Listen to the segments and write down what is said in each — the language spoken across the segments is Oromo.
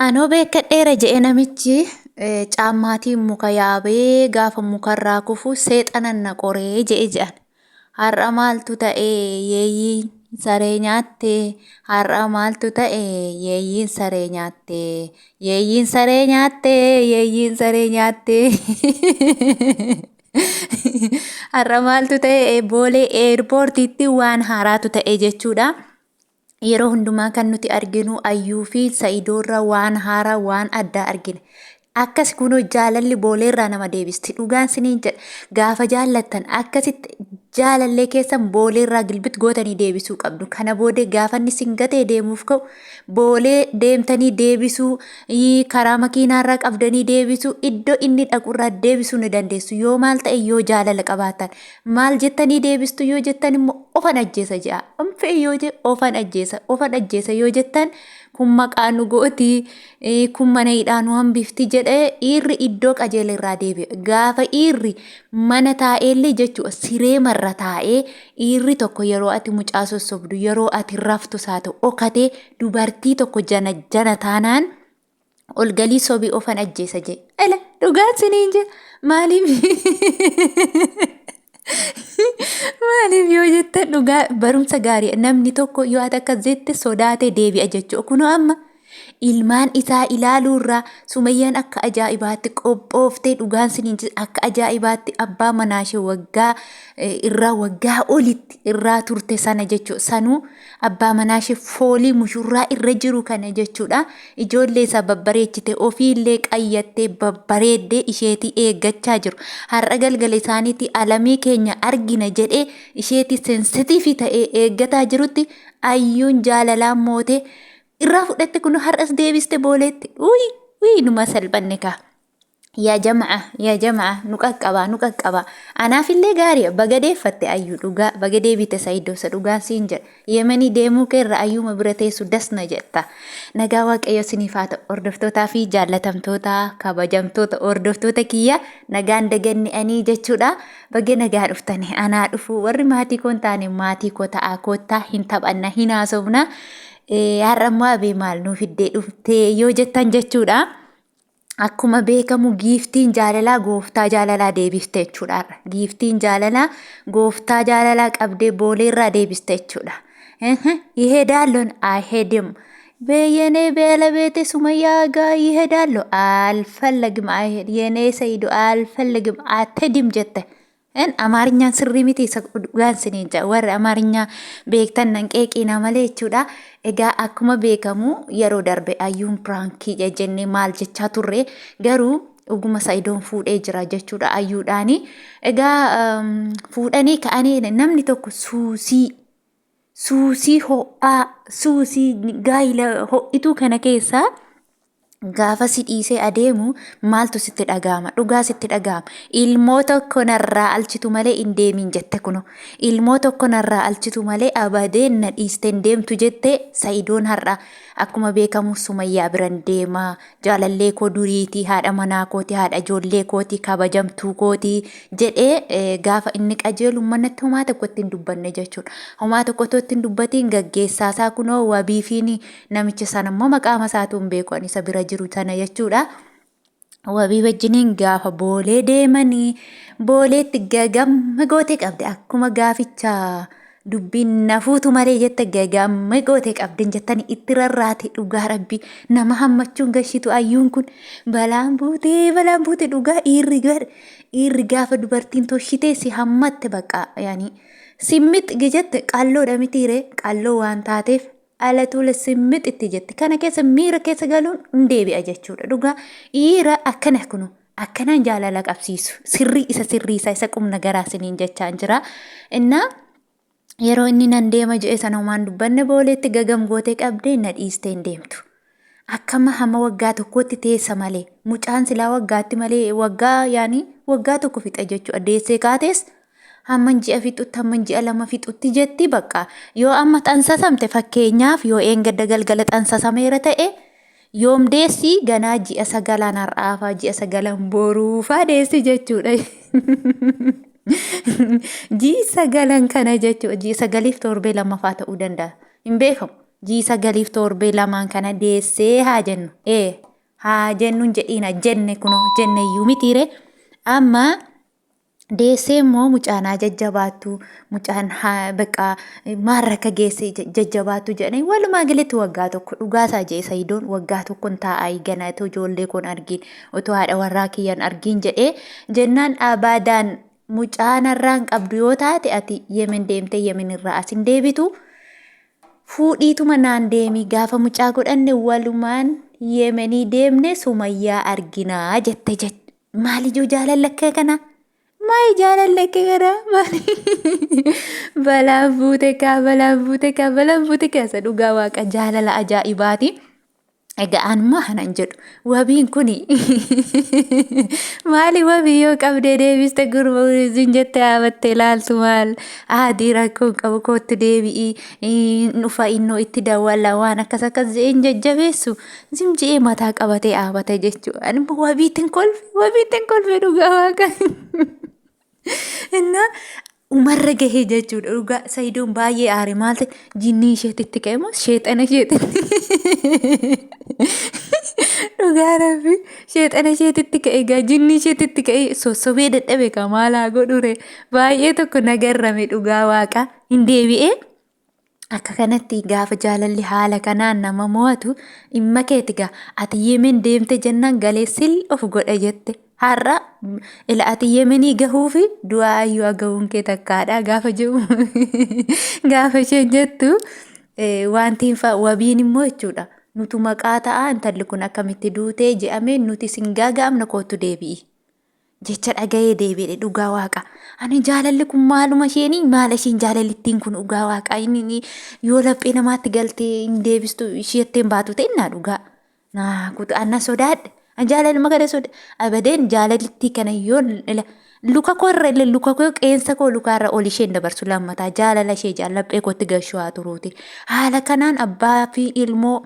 Anoo beekkadheera je'e namichi caammaatiin muka yaabee gaafa mukarraa kufu seexanan na qoree je'e je'an. Har'a maaltu ta'e yeeyyiin saree nyaatte har'a maaltu ta'e yeeyyiin saree nyaatte yeeyyiin saree nyaatte yeeyyiin saree nyaatte. Har'a maaltu ta'e Boolee eerpoortiitti waan haaraatu ta'e jechuudha. Yeroo hundumaa kan nuti arginu Ayyuu fi Sa'idoorra waan haaraa waan addaa argina. Akkas kunoo jaalalli booleerraa nama deebisti. Dhugaan siniin jedha. Gaafa jaallattan akkasitti jaalallee keessan booleerraa gilbit gootanii deebisuu qabdu. Kana booda gaafa inni sin gatee deemuuf ka'u boolee deemtanii deebisuu, karaa makiinaarraa qabdanii deebisuu, iddoo inni dhaqurraa deebisuu ni dandeessu. Yoo maal ta'e yoo jaalala qabaattan. Maal jettanii deebistu yoo jettan immoo ofan ajjeesa je'a. Anfee yoo jee ofan ajjeesa. Ofan ajjeesa yoo jettan kun maqaa nu gooti, kun mana hidhaa nu hambifti jedhee dhiirri iddoo qajeele irraa deebi'a. Gaafa dhiirri mana taa'eellee jechuudha siree marra taa'ee dhiirri tokko yeroo ati mucaa sossobdu yeroo ati raftus haa ta'u okatee dubartii tokko jana jana taanaan ol galii sobii ofan ajjeesa jee. Ela dhugaan siniin jee maaliif maaliif yoo jettan dhugaa barumsa gaarii namni tokko yoo ati akkas jette sodaatee deebi'a jechuudha. Kunoo amma ilmaan isaa ilaaluurraa Sumayyaan akka ajaa'ibaatti qophooftee dhugaan siniin jee akka ajaa'ibaatti abbaa manaa ishee waggaa irraa waggaa olitti irraa turte sana jechuudha. Sanuu abbaa manaa ishee foolii mushurraa irra jiru kana jechuudha. Ijoollee isaa babbareechite ofiillee qayyattee babbareeddee isheetii eeggachaa jiru. Har'a galgala isaaniitii alamii keenya argina jedhee isheetii sensitiivii ta'ee eeggataa jirutti ayyuun jaalalaan mootee irraa fudhatte kun har'as deebiste booleetti. Uyi uyi numa salphanne kaa. Yaa jama'a yaa jama'a nu qaqqabaa nu qaqqabaa. Anaafillee gaarii baga deeffatte ayyuu dhugaa baga deebite saidoo isa dhugaan siin jedha. Yemenii deemuu keerra ayyuuma bira teessu das na jetta. Nagaa waaqayyo siniif haa ta'u hordoftootaa fi jaallatamtoota kabajamtoota hordoftoota kiyya nagaan daganne anii jechuudha. Baga nagaa dhuftani anaa dhufu warri maatii koo hin taane maatii koo ta'aa koottaa hin taphanna hin haasofna. Har'a immoo abee maal nuu fiddee dhuftee yoo jettan jechuudha. Akkuma beekamu giiftiin jaalalaa gooftaa jaalalaa deebifte jechuudha har'a. Giiftiin jaalalaa gooftaa jaalalaa qabdee booleerraa deebiste jechuudha. ይሄዳለሁ አይሄድም በየኔ ባለቤቴ ሱመያ ጋ ይሄዳለሁ አልፈለግም አይሄድ የኔ ሰይዶ አልፈልግም አትሄድም jette En Amaarinyaan sirrii miti isa dhugaan isiniin jedha. Warri Amaarinyaa beektan nan qeeqiina malee jechuudha. Egaa akkuma beekamu yeroo darbe ayyuun piraankii jennee maal jechaa turre garuu dhuguma Sa'idoon fuudhee jira jechuudha ayyuudhaani. Egaa fuudhanii ka'anii namni tokko suusii suusii ho'aa suusii gaayila ho'ituu kana keessaa Gaafa si dhiisee adeemu maaltu sitti dhaga'ama? Dhugaa sitti dhaga'ama. Ilmoo tokko narraa alchitu malee hin deemin jette kuno. Ilmoo tokko narraa alchitu malee abadeen na dhiiste hin deemtu jette Sa'idoon har'a akkuma beekamu Sumayyaa biran deema. Jaalallee koo duriitii, haadha manaa kooti, haadha ijoollee kooti, kabajamtuu kooti jedhee gaafa inni qajeelu manatti homaa tokko itti hin dubbanne jechuudha. Homaa tokko otoo itti hin dubbatiin gaggeessaasaa kunoo wabiifiin Namicha sana immoo maqaama isaatu hin beeku ani isa bira jiru sana jechuudha. Wabii wajjiniin gaafa boolee deemanii booleetti gagamma gootee qabde akkuma gaaficha dubbiin nafuutu malee jette gagamma gootee qabde jettanii itti rarraate dhugaa rabbii nama hammachuun gashitu ayyuun kun balaan buutee balaan buute dhugaa dhiirri gar dhiirri gaafa dubartiin toshitee si hammatte baqa yaani simmix jette qalloodha mitiiree qalloo waan taateef Ala tuula simmix itti jetti. Kana keessa miira keessa galuun hin deebi'a jechuudha. Dhugaa dhiira akkana kunu akkanaan jaalala qabsiisu. Sirrii isa sirrii isaa isa qubna garaa siniin jechaan jira. Innaa yeroo inni nan deema jedhe sana homaan dubbanne booleetti gagam gootee qabdee na dhiistee hin deemtu. Akkama hamma waggaa tokkootti teessa malee mucaan silaa waggaatti malee waggaa yaani waggaa tokko fixa jechuudha. Deessee kaates hamman ji'a fixutti hamman ji'a lama fixutti jetti bakka yoo amma xansasamte fakkeenyaaf yoo eengadda galgala xansasameera ta'e yoom deessi ganaa ji'a sagalaan har'aafaa ji'a sagalan boruufaa deessi jechuudha. Ji'i sagalan kana jechuudha ji'i sagaliif torbee lammaffaa ta'uu danda'a hin beekamu. Jii sagaliif torbee lamaan kana deessee haa jennu. Ee haa jennuun jedhiina jenne kunoo jenne iyyuu mitiire. Amma deessee immoo mucaan haa jajjabaattu mucaan haa bakka maarra akka geesse jajjabaattu jedhanii walumaa galatti waggaa tokko dhugaasaa jee Sayidoon waggaa tokkon taa'aa gana otoo ijoollee koon argiin otoo haadha warraa kiyyan argiin jedhee jennaan abaadaan mucaan harraan qabdu yoo taate ati Yemen deemtee Yemen irraa as hin deebitu. Fuudhiituma naan deemi gaafa mucaa godhanne walumaan Yemenii deemne Sumayyaa arginaa jette jette. Maali ijoo jaalalli akka kanaa? Maali jaalalli akka kanaa? Maali? Balaan buute kaa balaan buute kaa balaan buute kaa isa dhugaa waaqa jaalala ajaa'ibaati. Egaa anuma kanan jedhu wabiin kuni maali wabii yoo qabdee deebiste gurba isin jette haabatte ilaaltu maal aadii rakkoo hin qabu kootti deebi'ii dhufa innoo itti dawwala waan akkas akkas jedheen jajjabeessu Zim je'ee mataa qabatee dhaabata jechuudha. Ani immoo wabiitiin kolfe wabiitiin kolfe dhugaa waaqa. Innaa umarra gahee jechuudha dhugaa Sayidoon baay'ee aare maal ta'e jinnii isheetitti ka'e moo sheexana isheetitti dhugaa rabbi sheexana isheetitti ka'e gaa jinnii isheetitti ka'e sossobee dadhabe kaa maal haa godhure baay'ee tokko nagarrame dhugaa waaqa hin deebi'ee. Akka kanatti gaafa jaalalli haala kanaan nama mo'atu dhimma keeti gaa ati yemen deemte jennaan galee sil of godha jette har'a ila ati yemenii gahuufi du'aa ayyuu agahuun kee takkaadha gaafa jedhu gaafa isheen jettu wanti hin wabiin immoo jechuudha nutu maqaa ta'a intalli kun akkamitti duutee je'amee nuti sin gaaga'amna koottu deebi'i. Jecha dhaga'ee deebi'e dhugaa waaqa. Ani jaalalli kun maaluma isheenii maala isheen jaalalittiin kun dhugaa waaqa inni yoo laphee namaatti galtee hin deebistu isheetti hin baatu ta'e naa dhugaa. Naa kutu anna sodaadhe. An jaalaluma kana soda abadeen jaalalittii kana yoo luka koo irra illee luka koo qeensa koo lukaa irra ol isheen dabarsu lammataa jaalala ishee jaal laphee kootti gashuu haa turuuti. Haala kanaan abbaa fi ilmoo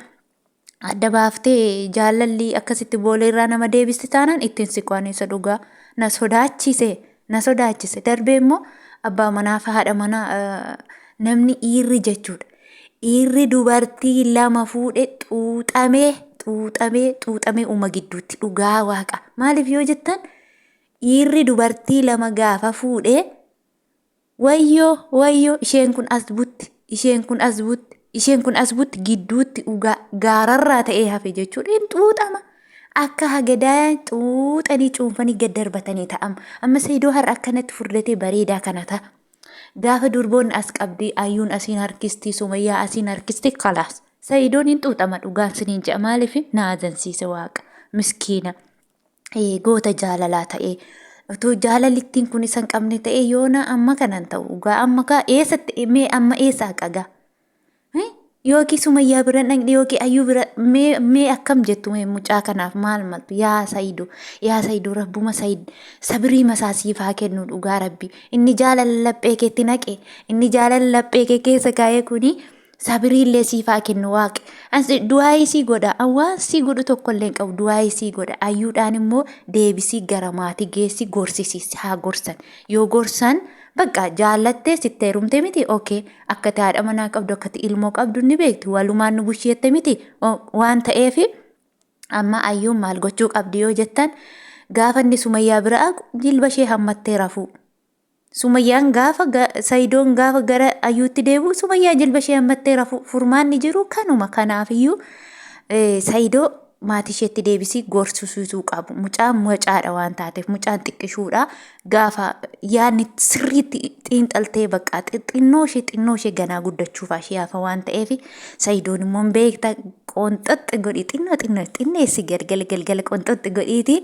adda baaftee jaalalli akkasitti boolee irraa nama deebisti taanaan ittiin siqu ani isa dhugaa na sodaachise na sodaachise darbee immoo abbaa manaa fi haadha manaa namni dhiirri jechuudha dhiirri dubartii lama fuudhe xuuxamee xuuxamee xuuxamee uuma gidduutti dhugaa waaqa maaliif yoo jettan dhiirri dubartii lama gaafa fuudhe Wayyoo wayyoo isheen kun as butti isheen kun as butti isheen kun as butti gidduutti ugaa gaararraa ta'ee hafe jechuudha hin xuuxama. Akka hagadaayaan xuuxanii cuunfanii gad darbatanii ta'ama. Amma Saidoo har'a akkanatti furdatee bareedaa kana ta'a. Gaafa durboonni as qabdi ayyuun asiin harkisti sumayyaa asiin harkisti kalaas. Saidoon hin xuuxama dhugaan siniin jedha maaliif na azansiise waaqa miskiina. Goota jaalalaa ta'ee utuu jaalalittiin kun isa hin qabne ta'ee yoona amma kanan ta'u dhugaa amma kaa eessatti mee amma eessa haqa gaa yookiin sumayyaa bira dhaqne yookiin ayyuu bira mee mee akkam jettu mee mucaa kanaaf maal maltu yaa sayido yaa sayido rabbuma sayid sabirii masaa siif haa kennu dhugaa rabbi inni jaalala laphee keetti naqe inni jaalala laphee kee keessa kaa'ee kuni Sabirii illee siif haa kennu waaqi. As du'aayii sii godha. An waan sii godhu tokko illee hin qabu. Du'aayii sii godha. Ayyuudhaan immoo deebisii gara maatii geessi gorsisiisi haa gorsan. Yoo gorsan bakka jaallattee sitti heerumte miti okee akka ati haadha manaa qabdu akka ati ilmoo qabdu ni beekti walumaan nu busheette miti waan ta'eef amma ayyuun maal gochuu qabdi yoo jettan gaafa inni sumayyaa bira haqu jilba ishee hammattee rafuu. Sumayyaan gaafa Sayidoon gaafa gara Ayyuutti deebi'u Sumayyaa jilba ishee hammattee rafu furmaanni jiru kanuma kanaafiyyuu Sayidoo maatii isheetti deebisii gorsisiisuu qabu. Mucaan mucaadha waan taateef mucaan xiqqishuudha gaafa yaadni sirriitti xiinxaltee bakka xinnoo ishee xinnoo ishee ganaa guddachuuf ishee hafa waan ta'eef Sayidoon immoo beekta qonxoxxi godhi xinnoo xinnoo xinneessi galgala galgala qonxoxxi godhiiti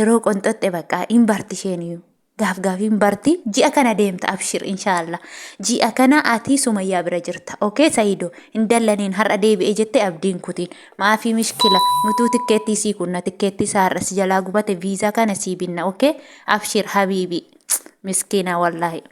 yeroo qonxoxxe bakka hin barti isheen iyyuu. Gaaf gaafiin barti ji'a kana deemta abshir inshaallah ji'a kana ati sumayyaa bira jirta okee sayido hin dallaniin har'a deebi'e jette abdiin kutiin maafii mishkila nutuu tikkeettii sii kunna tikkeettii isaa har'a si jalaa gubate viizaa kana sii binna okee abshir habiibi miskiina wallaahi.